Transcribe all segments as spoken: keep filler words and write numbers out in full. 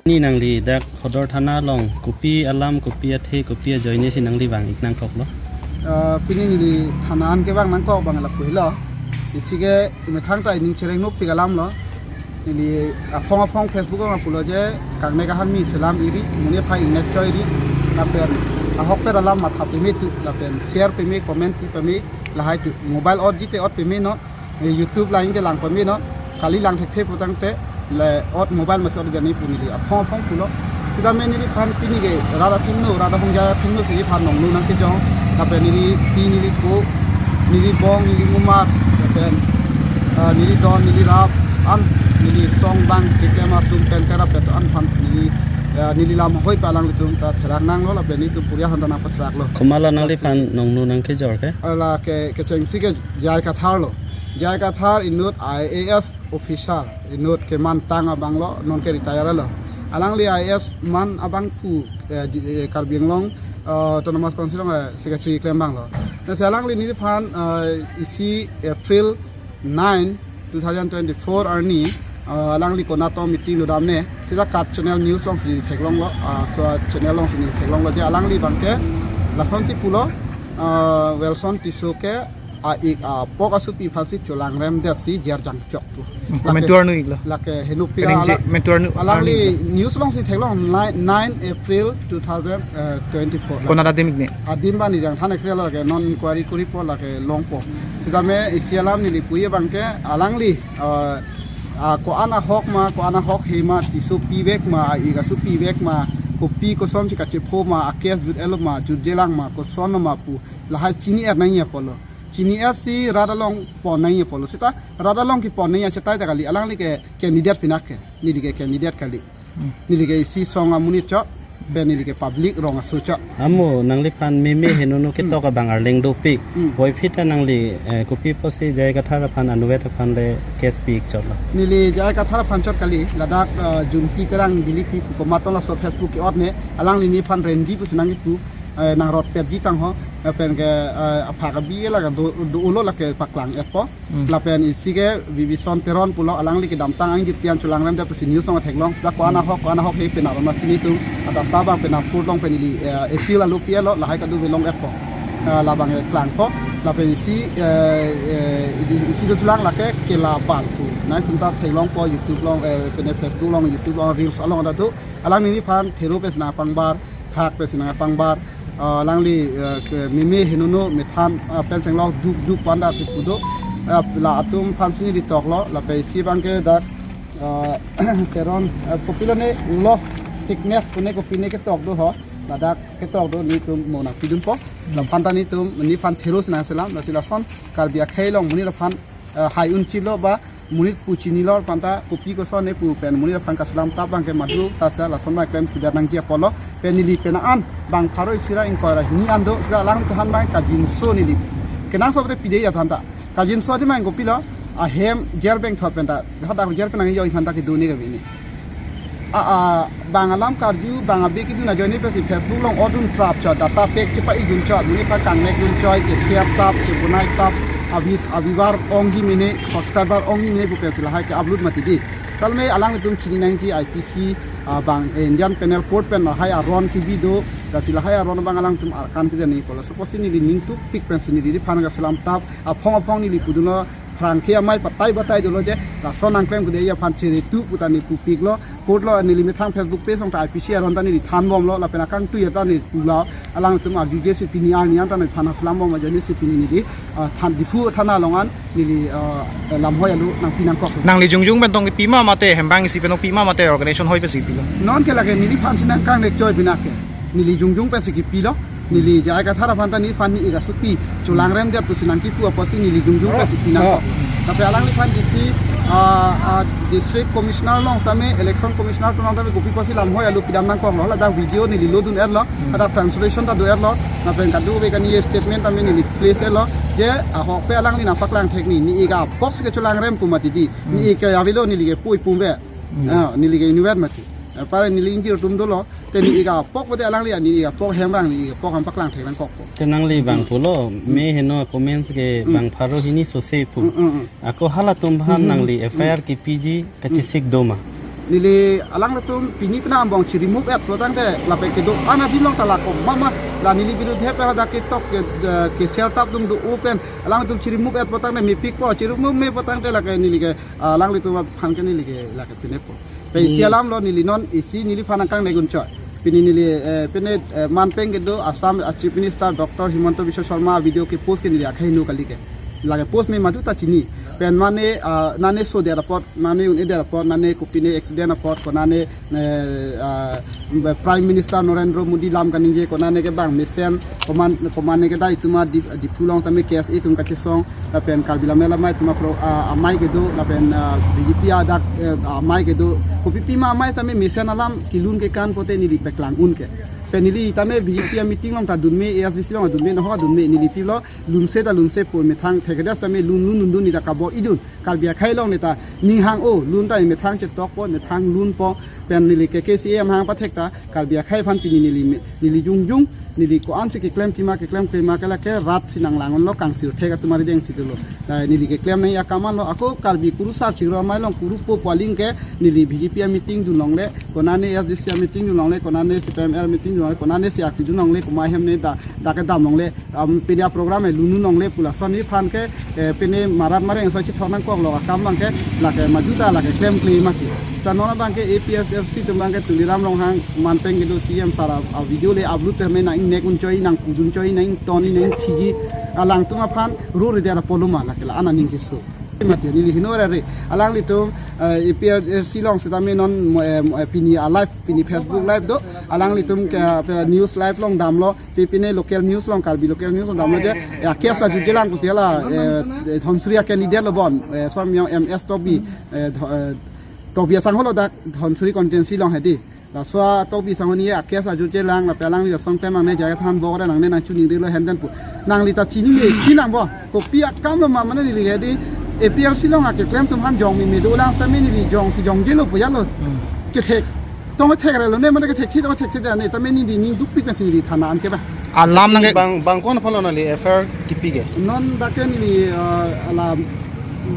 Ni nangli dak Khodor Thana along kopi alam, kopi athe, kopi ajoine si nangli vang-ik nangkoklo? Ah, pini neli thana an kevang nangkok abang lapu helo. Isi ke imethang ta ining chereng nopik alam lo. Neli aphong aphong Facebook along pulo je kangnek ahan mi selam iri, mune pha ingnek choi iri, lapen ahokpet alam matha peme tu, lapen share peme, comment pi peme, lahai tu, mobile ot jite ot peme non, eh, YouTube lang ke lang peme non, kali lang thekthe putangte, le ot mobile masi ot jani pu neli aphong aphong pulo. Sitame neliphan pini ke rat athengno, rat ahongja athengno si neliphan nongno nangkejong. Lapen neli pi, neli po, neli bong, neli mumar, lapen, ah, neli don, neli rap, an, neli song bang keklem atum pen kerap pen an aphan neli, ah, neli lam hoi palang atum ta therak nanglo, lapen netum puri ahan ta nangpatheraklo. Komatlo nangliphan nongno nangkejor ke? Ala ke, kechengsi ke J I Kathar lo. J I Kathar inut I A S officer, inut kemantang abang lo, non ke retire lo. Alangli I A S man abang pu, eh, di, eh, Karbi Anglong, eh, Autonomous Council along, eh, secretary klem abang lo. Lasi alangli neliphan, eh, isi April nine, two thousand twenty-four arni, eh, alangli konat meeting dodamne, sita Kat Channel News along si theklonglo, ah, so channel along si theklonglo je alangli abang ke lasonsi pulo, eh, Welson Tisso ke a-ik apok asopi aphansi cholangrem detsi jer jangchok pu. Hmm, lake, komentuar nu iklo. Lake henopik. Kening je ala-, mentuar nu alangli arni iklo. News along si theklong nine, nine April two thousand twenty-four. Konat adim ikne? Adim bani jang thane kre lake non inquiry koripo lake longpo. Sitame isi alam neli puji abang ke alangli, eh, ah, ko-an ahok ma, ko-an ahok he ma, Tisso pivek ma, a-ik asopi vek ma, kopi kosonsi kachepho ma, a-case jut-etlo ma, jutjelang ma, koson ma pu, lahai chini-et nangji apotlo. Chini-etsi rat along pon nangji apotlo. Sita rat along kepon nangji achetai ta kali. Alangli ke candidate pinak ke. Neli ke candidate kali. Hmm. Neli ke isi song amonit chot. Pen neli ke public rong aso chot. Amo nangliphan meme henono ketok abang arleng dopik. Hmm. Puvoiphit ta nangli, eh, kopi apotsi J I Kathar aphan anuvet aphan le case pi-ik chotlo? Neli J I Kathar aphan chot kali. Ladak, eh, Jumti Terang Dilipi pu komat tong laso Facebook ke-otne. Alangli neliphan renji pusi nangkipu, eh, nangrotpetji tangho, eh, pen ke, eh, aphak abi lake do, do-olo lake paklang-etpo. Hmm. Lapen isi ke Bibison Teron pulo alangli kedamtang angjir pian cholangrem det pusi news along theklong. Sita ko-an ahok, ko-an ahok he penap ama chini tum. Adap ta abang penap court along pen neli, eh, appeal alo pi-etlo lahai kadu velong-etpo. Eh, labang, eh, klangpo. Lapen isi, eh, eh, isi, isi dolang lake Kela Bal pu. Nangtum ta theklongpo YouTube along, eh, pen Facebook along, YouTube along, reels along ta do. Alangli neliphan thero pensi nangpangbar, thak pensi nangpangbar, eh, alangli, eh, ke meme henono methan, eh, pen chenglok duk duk panda si pu do, eh, la atum aphansi neli toklo, lapen isi abang ke dak, eh, Teron, eh, kopilo ne low sickness pune kopine ketok do ho, ladak ketok do netum mo nangpidunpo, laphan ta netum, neliphan thero si nangselam, lasi lason Karbi akhei along monit aphan, eh, hai unchilo ba, monit pu chinilo aphan ta kopi kosonne pu pen monit aphan kaselam tap abang ke madu ta sa lason abang klem kida nangji apotlo pen neli pen an bang pharo isi ra ingkoi ra hini an do sita alang tahan abang kajinso neli kenangsot te pide ya aphan ta kajinso di abang kopilo ahem jer beng thot pen ta hadak jer pen nangjo aphan ta kedo ne kave ne. A, a, bang alam karju, bang abi kedun ajoine pensi Facebook along odun trap chot, data pack chepa-ikdun chot, monit aphan kangnek dun chot, ke share tap, ke bonai tap, a views, a viewer ongji mene, subscriber ongji mene pu pensi lahai ke-upload mati di. Talme alangtum chini nangji I P C, ah, bang, eh, Indian Penal Code pen lahai aron kebi do, lasi lahai aron abang alangtum arkan kede nangji apotlo. Suppose neli ning tupik pensi neli neliphan kaselam tap, aphong aphong neli pudunlo, pherangke amei patai batai dolo je, lason nangklem kede aphan chiri tu pu ta neli pupiklo, court lo neli methang Facebook page along ta I P C aron ta neli thanbomlo, lapen akangtui ta neli pulo, alangtum arju je si pini arni an ta neli thana selam bom ajoine si pini neli, ah, than Diphu thana along an neli, ah, lamhoi alo nangpi nangkok. Nangli jongjong pen tong kepi ma mate, hem bang isi pen tong kepi ma mate, organization hoi pensi kepilo? Non ke lake neliphansi nangkangnek choi bina ke. Neli jongjong pensi kepilo. Neli J I Kathar aphan ta neliphan ne-ik asopi cholangrem det pusi nangkipu apotsi neli jongjong pensi pinang. Oh. Tapi alangliphan isi, ah, ah, District Commissioner along tame, Election Commissioner along tame kopi apotsi lamhoi alo pidam nangkoklo, ladak video neli lodun-etlo, ladak translation ta do-etlo, lapen kadokave kani statement tame neli place-etlo, je ahokpet alangli nangpaklang thek ne, ne-ik apok si ke cholangrem pu mati di, ne-ik ke avelo neli ke pui pumbe, ah, neli ke inutvet mati. Eh, pare neli ingjir atum dolo, te ne-ik apok pute alangli ne-ik apok hem bang ne-ik apok ham paklang thek nangkokpo. Te nangli bang pulo, me heno comments ke bang pharo hini sose pu. Mm, mm, mm. Ako halatum aphan nangli F I R kepiji kachesik do ma? Neli alanglitum pini penang angbong chiri move et pulotangte lapen kedo-an adin along ta lako mama la neli birudhe pen hadak ketok ke, eh, keser tap atum do-o pen alanglitum chiri move et pulotangte mepikpo, chiri move me pulotangte lake neli ke, ah, alanglitum aphan ke neli ke lake pinepo. Pe isi Hmm. alam lo neli non isi neliphan nangkangnek un choi. Pini neli, eh, pine, eh, manpeng kedo Assam, ah, Chief Minister Doctor Himanta Biswa Sarma video ke post ke neli akhai nu kali ke. Lake post me madu ta chini. Pen mane, ah, nane so der apot, nane un-e der apot, nane kopine accident apot, konane, eh, ah, Prime Minister Narendra Modi lam kaningje, konane ke bang mesen, koman, komane ke dai tuma di, Diphu along tame K S A atum kachesong, lapen Karbi Lammet Lammet atum apro, ah, amei kedo, lapen, ah, B J P adak, eh, amei kedo, kopi pima amei tame mesen alam kelun kekan pote neli paklang un ke. Pen neli tame B J P ameeting along ta dunme, A S D C along dunme, noho dunme neli pilo, lunse ta lunsepo methang, thekedas tame lun lun lun dun neli ta kabo idun. Karbi akhei along neta ninghang o, lun ta methang chetokpo, methang lunpo, pen neli K K C A amahang pathek ta, Karbi akhei aphan pini neli me, neli jongjong, neli ko-ansi keklem pima, keklem klema ke lake rat si nanglang unlo, kangsir thek atum ari deng si dolo. Neli keklem nangji akam anlo, ako Karbi kurusar chiklo amei along kurupo pu aling ke, neli B J P ameeting dun longle, konane A S D C ameeting dun longle, konane C P I M L meeting dun longle, konane C R P dun longle, komat ahem ne da, dak kedam longle, am, pini aprogram e lun un longle pu lason neliphan ke, eh, pini marat mareng so chithor nangkoklo akam abang ke, lake madu ta lake klemkle ma ke. Ta non abang ke A P H L C atum abang ke Tuliram Ronghang manpeng kedo C M sir a, a video le upload tame nangnek un choi, nangpudun choi, nangtoni, nangthiji, alangtum aphan rore der apotlo ma lake la-an aning keso. Mati neli hino rere, alanglitum, eh, A P H L C along setame non mo, eh, mo, eh, pini a live, pini Facebook live do, alanglitum ke, eh, news live along damlo, pi pine local news along, Karbi local news along damlo je, eh, case ta jutjelang pusi la, eh, eh, Dhansiri a candidate lo bon, eh, som yang M S Tobi, eh, Dho-, eh, Tobi asangho lo dak Dhansiri constituency along hedi. Laso a Tobi asangho ni a case ta jutjelang, lapen alangli asong tem nangne jaga than bok nangne nangchuningri lo henden pu. Nangli ta chinine, chinang bo. Kopi akam lo ma mane neli hedi, A P H L C along akeklem atum aphan jong meme dolang tame neli jongsi jongjelo pu jalo. Hmm. Kethek. Tong thek relo ne, mane kethek thi tong thek thi da ne, tame neli ning dukpik nangsi neli thana an ke ba. Alam nang ke bang, bang ko-an aphanlo nangli F I R kipi ke? Non dak ke neli, eh, alam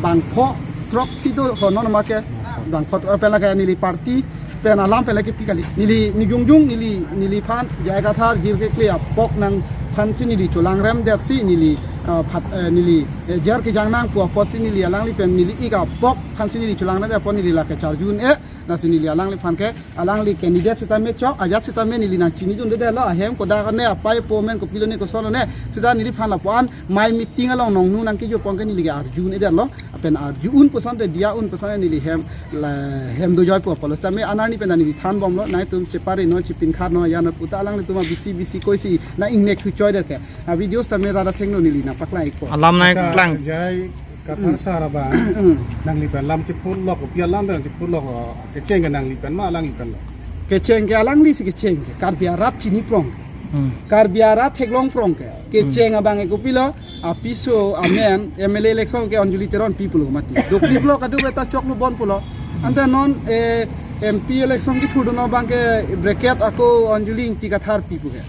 bangpho throk si do ho non ma ke. Bangpho throk pen lake neli party pen alam pen lake pi kali. Neli, neli jongjong neli, neliphan J I Kathar jir kekle apok nangphan si neli cholangrem det si neli, eh, phat, eh, neli, eh, jer kejang nang pu apot si neli alangli pen neli ik apok aphan si neli cholangrem det apot neli lake charju un-e. Lasi neli alangliphan ke, alangli candidate setame chok, ajat setame neli nangchinidunde detlo, ahem kodak ne, apei apo amen kopilo ne, koson ne, seta neliphan lapu-an, mei meeting along nongnu nangkejopon ke neli ke arju un-e detlo, lapen arju un pusonte diya un pusonte neli hem, la, hem dojoi pu apotlo, setame anerni pen neli thanbomlo, nangtum chepare non, chepin khat non, ya non puta alanglitum a bisi bisi koisi, nang ingnek thu choi det ke, a videos tame rada thengno neli nangpaklang ikpo. Alam nang Acha, klang. Jai Kathar sir abang, nangli pen lam chepurlo, kopi alam pen chepurlo, kecheng ke nangli pen ma alangli pen lo? Kecheng ke alangli si kecheng ke, Karbi arat chini prong. Hmm. Karbi arat theklong prong ke. Kecheng abang ke kopilo, apiso amen, M L A election ke Anjali Teron pi pulo mati. Dokti pulo kadu beta choklo bon pulo. Ante non, eh, M P election kethurdun abang ke bracket ako Anjali Ingti Kathar pi pu ke.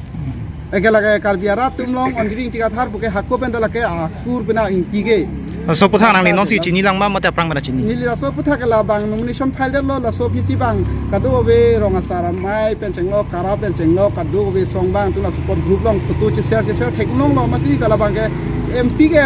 Eke lake Karbi arat atum along Anjali Ingti Kathar pu ke hako pen ta lake akur pen a Ingti ke. Laso aputhak nangli non si chinilang ma mate aphrang pen chini? Neli laso aputhak ke labang nomination file detlo, laso aphi si bang kadokave rong asar amei pen chenglo, kara pen chenglo, kadokave asong abang atum la support group along photo che-share che-share thek nonglo mati ta labang ke M P ke,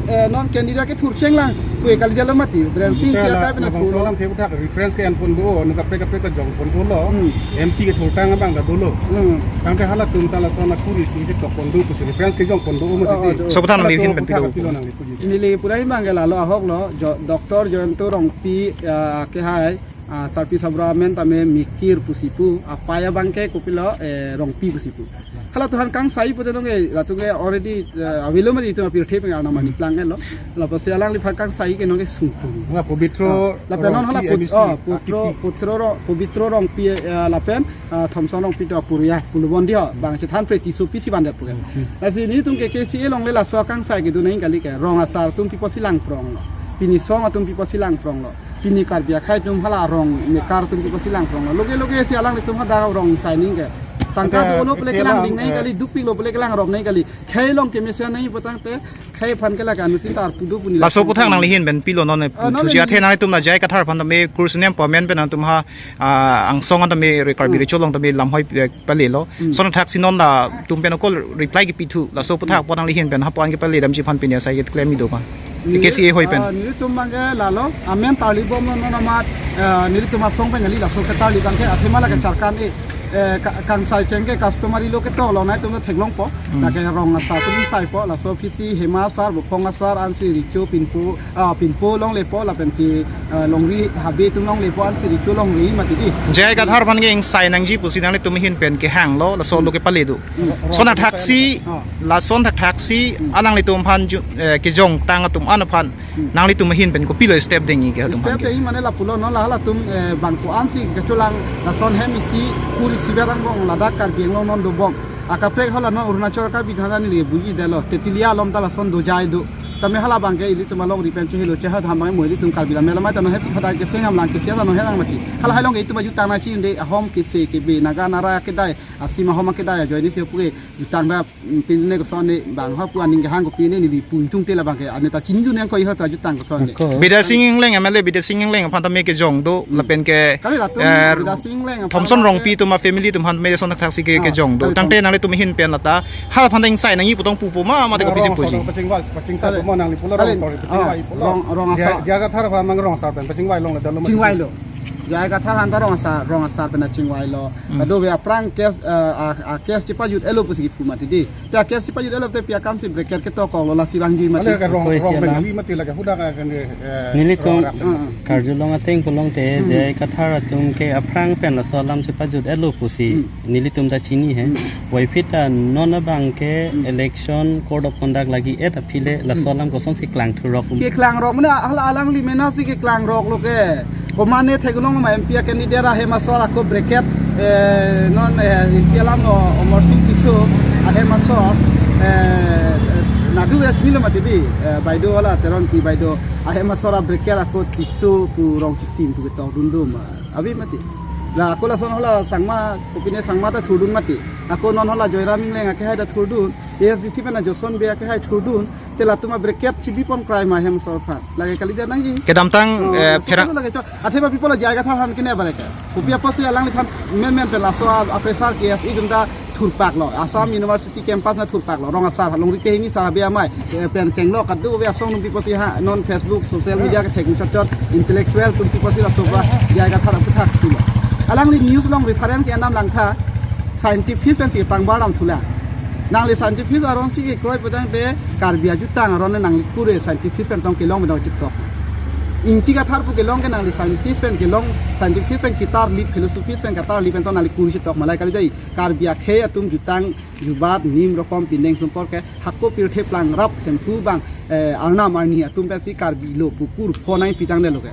eh, non candidate kethur chenglang pu kali detlo mati. Bren Singh ta ke la akai pen labang thurlo. Alam the aputhak reference ke anpon do, non kaprek kaprek ta jongpon dolo. Hmm. M P kethurtang abang ta dolo. Hmm. Tangte halatum ta lason akur isi si tokpon do pusi reference kejongpon do mati. Oh, oh, oh. Laso aputhak nangli hala hin pen aputhak pilo? Pilo nangli puji. Neli pura abang ke lalo ahok lo, Jo-, Doctor Jayanta Rongpi, ah, kehai, ah, sarpi sabra amen tame Mikir pusi pu, apei abang ke kopilo, eh, Rongpi pusi pu. Halatum aphan kangsai pute nonke, latum ke already, eh, avelo mati itum apirthe pen arnam ani plang elo. Lapusi alangliphan kangsai ke nonke sungpung. Wah, Pobitro. Ah, lapen non hala Rongpi Put-, M A C, oh, ah, Putro, P P. Putro Ro-, Pobitro Rongpi, eh, lapen, ah, Thomson Rongpi to apuria, pulubon dia, bang chethan pre Tissopi si bandet pu ke. Hmm. Lasi nelitum ke K K C A along le laso akangsai kedo nang kali ke, rong asar atum pi pusi lang prong lo. Pini song atum pi pusi lang prong lo. Pini Karbi akhei atum hala rong mekar atum pi pusi lang prong lo. Loge loge si alanglitum hadak rong signing ke. Tangka Ata dolo pule kelang ding nai eh, kali, dukpik lo pule kelang rong nai kali. Khei along kemesen nai putangte, khei aphan ke lake anuttin ta arpu do pu neli. Laso aphuthak nangli ahin pen pilo non, ah, non thusi neli athe nanglitum la J I Kathar aphan tame kursi nempo amen pen nangtum ha, ah, angsong an tame re Karbi Hmm. Recho along tame lamhoi, eh, palelo. Hmm. Lason athaksi non latum pen ako reply kipithu. Laso aphuthak apot nangli ahin pen hapu-an kepale damji aphan pini asai keklem ido ma. Neli, K C A hoi pen. Ah, nelitum abangke lalo, amen tarlibomlo non amat, eh, nelitum asong pen kali laso ketarli abangke, athema lake Hmm. charkan e, eh, ka-, kangsai cheng ke customary law ketok lo nai atum theklongpo, Hmm. lake rong asar atum saipo, laso aphi si Hema asar, Buphong asar, ansi Recho pinpo, ah, pinpo longle po, lapen si, eh, longri habe atum longle po, ansi Recho longri mati di. J I Kathar aphan ke ingsai nangji pusi nanglitum ahin pen kehanglo, laso Hmm. lo kepale do. Hmm. Lason athaksi, Oh. lason athaksi, Hmm. ananglitum aphan ju-, eh, kejongtang atum an aphan, Hmm. nanglitum ahin pen kopilo step dengji ke atum Step aphan ke? Dei mane lapulo non la halatum, eh, bang ko-ansi kecholang lason hem isi kur isivet angbong ladak Karbi Anglong non dobom. Akaprek hala non Arunachal Karbi Thansa neli buji detlo. Tetilia along ta lason dojai do. Tame hala abangke ilitum alongri pen chehelo cheha tham abang mo ilitum Karbi lam melamai ta non hesi khadai keseng amlang kesia ta non helang mati. Hala hai along ke itum ajutang nangji un-e, ahom kese kebe, Naga Nara kedai, asim ahom kedai ajoine si puke jutang da, mm, pine koson ne bang hapu aning kehang kopine neli pun tung te la abangke ane ta chinidun nangkok hala ta jutang koson ne. Ako. Bidya Sing Engleng, M L A Bidya Sing Engleng aphan tame kejong do, Hmm. lapen ke, Kali latum eh, Bidya Sing Engleng aphan Thomson abangke Rongpi atum a family atum aphan tame lason athaksi ke, Ah, kejong do. Kali Tangte tom- nanglitum ahin pen lata, hala aphan ta ingsai nangji pu tong pupo ma, mate Rong kopi si asar puji. Pachingvai, pachingsai Kali. Pupo nangli pulo Kali. Rong asar, pachingvai pulo. Rong, rong J I, asar. J I Kathar aphan mang rong asar pen, pachingvailongle detlo. Chingvailo. J I Kathar aphan ta rong asar, rong asar pen chingvailo. Hmm. Kadokave aphrang case, eh, a, a case chepajut-etlo pusi kipu mati di. Te a case chepajut-etlo te pi akam si bracket ketok-oklo lasi vangji mati. Ole ke rong, Koi rong sialam. Bengali mati lake huda ka kene, eh, Nelitum rong arak. Hmm, hmm. Karjulong ateng pulote Hmm. J I Kathar atum ke aphrang pen laso alam chepajut-etlo pusi. Hmm. Nelitum ta chini he. Hmm. Waiphi ta non abangke Hmm. election code of conduct lagi-et aphi le laso Hmm. alam kosonsi klang thurok. Keklang rok mane hal alangli mena si keklang roklo ke. Komane theklong ma M P a candidate ahem asor ako bracket, eh, non, eh, isi alam lo Amarsing Tisso ahem asor, eh, nadu ya chinilo mati di, eh, baideo hala Teronpi baideo ahem asor a bracket ako Tisso pu Rongkitim pu ketok dundun ma. Ave mati. La ako lason hala Sangma, kopine Sangma ta thurdun mati. Ako non hala Joyram Engleng akehai ta thurdun. A S D C pen a Joson Bey akehai thurdun. Te latum a bracket chibipon krai ma ahem asor aphan. Lake kalidet nangji. Kedamtang, Oh, eh, so pherang- lake cho. Athe ba people J I Kathar aphan kene bareke. Kopi apotsi alangliphan men men pen laso a, a pressure case itum ta thurpaklo. Assam University campus na thurpaklo. Rong asar, longri kehini asar abe amei. Eh, pen chenglo kadokave asong atum pi apotsi ha non Facebook, social media kethek chot chot intellectual atum pi apotsi laso ba J I Kathar aphuthak tulo. Alangli news along reference ke-en dam langtha, scientist pensi pangbar dam thulang. Nangli scientist aron si kekroi putangte Karbi ajutang aron nangli kure scientist pen tong kelong pen tong chitok. Ingti Kathar pu kelong ke nangli scientist pen kelong, scientist pen ketarlip, philosophy pen ketarlip pen tong nangli kuri chitok malai kali dei. Karbi akhei atum jutang jubat nim rokom pindeng sumpor ke hako pirthe plang rap hemphu bang, eh, arnam arni atum pensi Karbi lo pu kur phonai pitang detlo ke.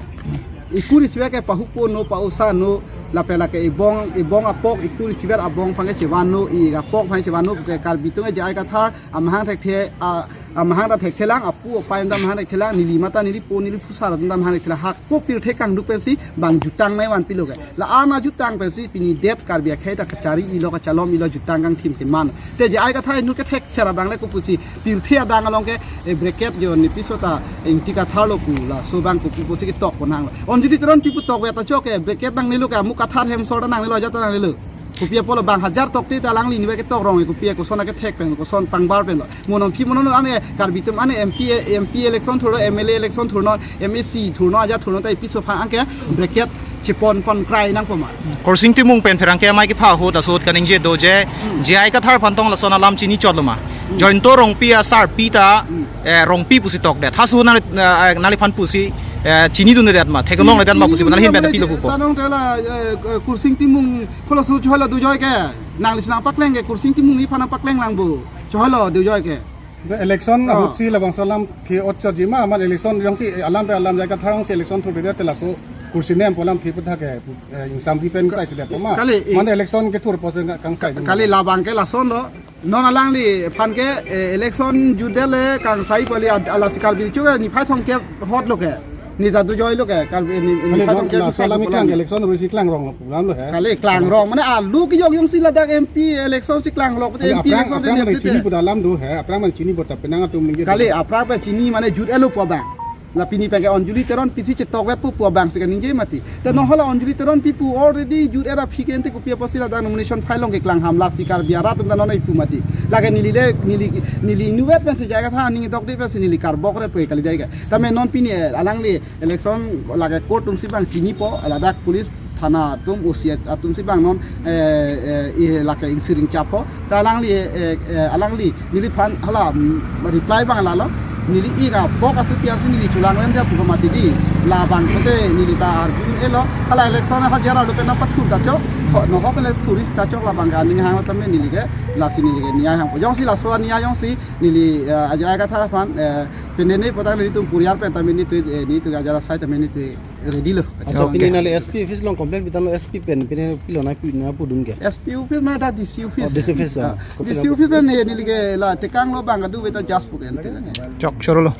Ikur isivet ke pahupo no, pausa no, lapen lake ibong, ibong apok, ikur isivet abong aphan ke chevan no, i apok aphan chevan no, ke Karbi atum ke J I Kathar amahang thekthe, a, amahang ta thekthe lang, apu apai ta amahang thekthe lang, neli mata neli po neli phusar ta amahang thekthe lang, hako pirthe kangduk pensi bang jutang nai vanpilo ke. La-an ajutang pensi pini det Karbi akhei ta kachari-ilo kachalom-ilo jutang kangthim keman. Te J I Kathar nu kethek sera bang le kopusi pirthe adang along ke, eh, bracket jo ni piso ta Ingti Kathar lo pu laso bang kopi pusi ketok ponanglo. Anjali Teronpi pu tokve ta chok ke bracket nangnelo ke Amu Kathar ahem asor ta nangnelo ajat ta nangnelo. Kopi apotlo bang hajar tokte ta alangli nive ketok rong kopi koson akethek pen koson pangbar penlo. Mo non phi mo non ane Karbi atum ane M P, M P election thurlo, M L A election thurlo, M A C thurlo, ajat thurlo ta ipi so phan anke bracket chepon pon krai nangpo ma. Kursing Timung pen pherangke amei kepha ahut laso ahut kaningje do je, Hmm. J I Kathar aphan tong lason alam chini chotlo ma. Hmm. Jointo Rongpi asarpi ta, Hmm. eh, Rongpi pusi tokdet. Halaso nangli, eh, nangliphan pusi, eh, chinidundet ma, theklongledet ma pusi, Hmm. nangli ahin pen pilo pupo. Tanong tela, eh, Kursing Timung halaso chehalo dojoi ke. Nangli si nangpakleng ke Kursing Timung nephan nangpakleng lang bo. Chehalo dojoi ke. Election Oh. ahut si labangso alam ke ochot jima, amat election jongsi, eh, alam pe alam J I Kathar si election thurbe te laso kursi nem pu alam thi puthak ke, eh, ingsamri pen sai si det ma. Kali, i- Mane election kethur pusi kangsai. Kali labang ke lason do. Non alangliphan ke, eh, election jutdet le kangsai pali ad-, ala si Karbi Recho ke niphai thomkep hotlo ke. Ni ta do joilo ke, kal ni, ni Kali patong long, jadi laso alam satu iklang bulan. Election rusi klangrong lo, pulang lo he. Kali klangrong, mane alu ke jong jongsi ladak M P election si klangrong, Kali M P aphrang, election aphrang di mane chini pu dalam do he, aphrang mane chini bota penang atum minggu. Kali aphrang pen chini mane jut elo pu abang. La pini pake Anjali Teron pisi chetok vet pu pu abang si kaningje mati. Te non hala Anjali Teronpi pu already jut era phike ente kopi apotsi ladak nomination file long keklang ham, lasi Karbi arat atum ta non ipu mati. Lake neli le, neli, neli inutvet pensi jai katha, ning tokde pensi neli karbok re pu kali jai ke. Tame non pini, eh, alangli election lake court atumsi bang chinipo, ladak police thana atum, O C atumsi bang non, eh, eh, i lake ingsiring chapo. Ta alangli, eh, eh, alangli neliphan hala, mm, reply bang lalo. Neli ik abok asu pian si neli chulang lem dia pu mati di. Labang kote neli ta arju elo. Hala election ha jara lupen na pathur ta chok. Ho, no ho pele thuri ta chok labang ka ning hang tame neli ke. Lasi neli ke niyai hangpo. Jongsi laso niyai jongsi neli, eh, ajai katha aphan, eh, penene potang nelitum puriar pen tame nelitum, eh, nelitum ajara sai tame nelitum ready lo. Acha, okay. Pini nali S P office long complaint pitanglo, S P pen, pini pilo na pi, na pudun ke? S P office ma da D C office. Oh, D C office, ah. Ah, D C office pen ye neli ke la tekanglo bang kadu beta just pu ke ente lake. Chok chorolo.